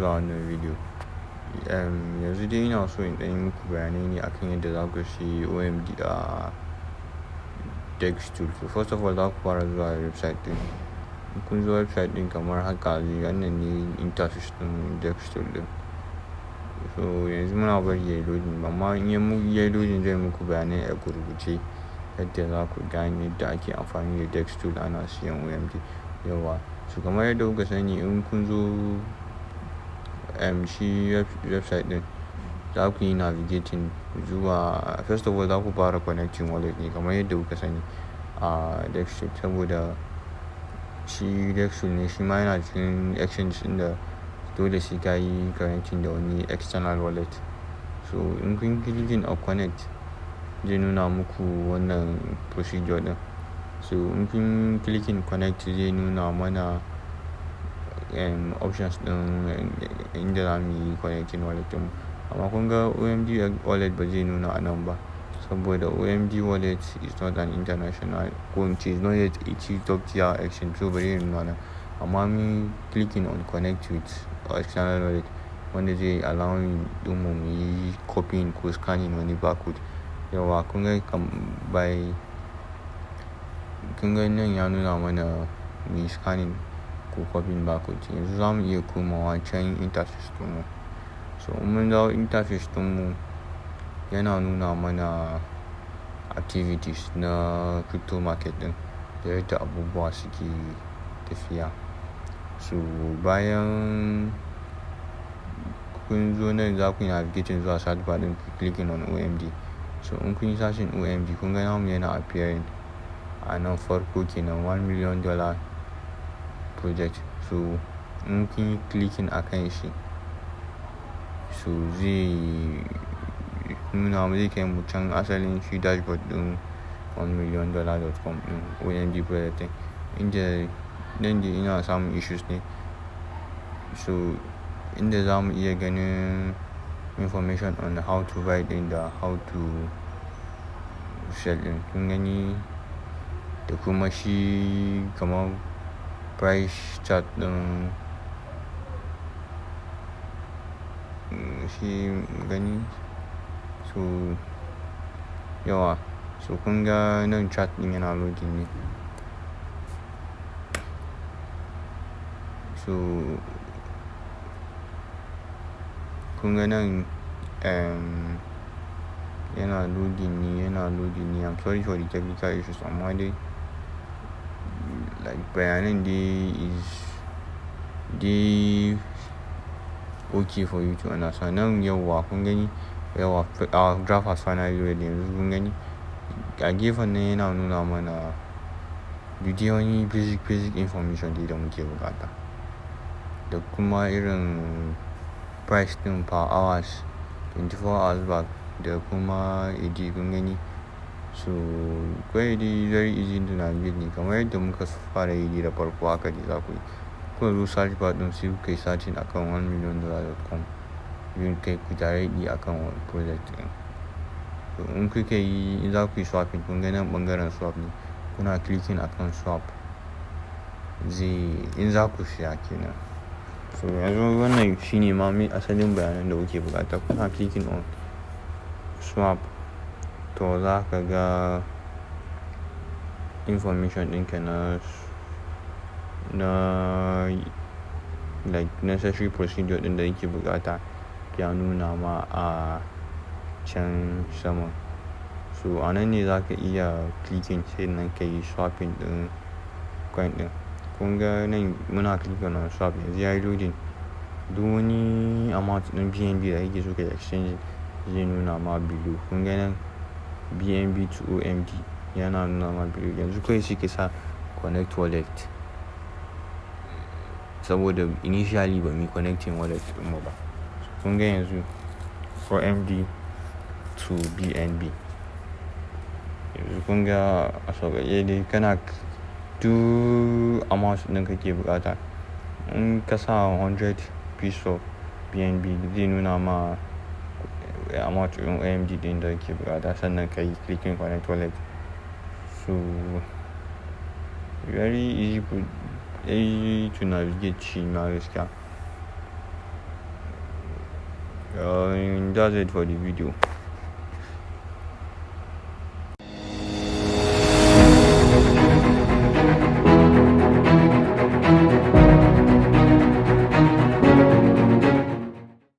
Zuwa wannan video. Yanzu dai ina so in ɗan yi muku bayanai ne akan yadda za ku siyi OMD a DEXTools. So first of all, za ku fara zuwa website ɗin. In kun zo website ɗin kamar haka, wannan ne interface ɗin DEXTools ɗin. So yanzu muna bari yayi loading, amma in yayi loading zai muku bayanai a gurguje yadda za ku gane yadda ake amfani da DEXTools ana siyan OMD. Yauwa. So kamar yadda kuka sani, in kun zo shi website ɗin, za ku yi navigating zuwa, first of all, za ku fara connecting wallet ne kamar yadda kuka sani a DEXTools, saboda shi DEXTools ne shi ma yana cikin exchange ɗin da dole sai ka yi connecting da wani external wallet. So in kun clicking on connect, zai nuna muku wannan procedure ɗin. So in kun clicking connect, zai nuna mana options ɗin inda za mu yi connecting wallet ɗin. Amma kun ga OMD wallet ba zai nuna a nan ba, saboda OMD wallet is not an international, ko in ce is not yet a top tier exchange, so ba zai nuna nan. Amma mun clicking on connect with external wallet, wanda zai allowing ɗinmu mu yi copying ko scanning wani barcode. Yauwa, kun ga kam by kun ga nan ya nuna mana mu yi scanning ko copying barcode. Yanzu za mu iya komawa can interface ɗinmu. So in mun dawo interface ɗinmu, yana nuna mana activities na crypto market ɗin da yadda abubuwa suke tafiya. So bayan kun zo nan, za ku yi navigating zuwa search bar ɗin, clicking on OMD. So in kun yi searching OMD, kun ga namu yana appearing a nan farko kenan, $1 million project. So in kun yi clicking a kan shi, so zai nuna mu, zai kai mu can asalin shi dashboard ɗin $1million.com ɗin OMD project ɗin, inda nan dai ina samun issues ne. So inda za mu iya ganin information on how to buy ɗin da how to sell ɗin. Kun gani, da kuma shi kamar price chart ɗin shi gani. So yauwa, so kun ga nan chart ɗin yana loading ne. So kun ga nan yana loading ne, yana loading ne. I'm sorry for the technical issues, amma dai like bayanan dai is dai okay for you to understand. Nan, yauwa, kun gani, yauwa, our graph has finally loaded. Yanzu kun gani a gefen nan yana nuna mana duk dai wani basic basic information dai da muke bukata, da kuma irin price ɗin per hours, 24 hours back, da kuma AD, kun gani. So kawai dai very easy to navigate ne, kamar yadda muka fara yi da farko, haka dai za ku yi. Kuka zo search bar ɗin, sai kuka yi searching akan $1million.com, zai kai ku directly akan project ɗin. To in kuka yi, in za ku yi swapping, kun ga nan ɓangaren swap ne, kuna clicking akan swap, zai, in za ku siya kenan. So yanzu wannan shine ma mai asalin bayanan da kuke bukata. Kuna clicking on swap, to za ka ga information ɗinka na like necessary procedure ɗin da yake bukata ya nuna ma a can sama. So a nan ne za ka iya clicking, sai nan ka yi swapping ɗin coin ɗin. Kun ga nan muna clicking on swap, yanzu yayi loading. Duk wani amount ɗin BNB da kake so ka exchange zai nuna ma below. Kun ga nan BNB to OMD yana nuna ma below. Yanzu kawai sai ka sa connect wallet, saboda initially ba muyi connecting wallet ɗin mu ba. Kun ga yanzu OMD to BNB. Yanzu kun ga a sauƙaƙe dai, kana duk amount ɗin kake bukata. In ka sa 100 piece of BNB, zai nuna ma amount ɗin OMD ɗin da kake bukata, sannan ka yi clicking connect wallet. So very easy, easy to navigate shi ma gaskiya. That's it for the video.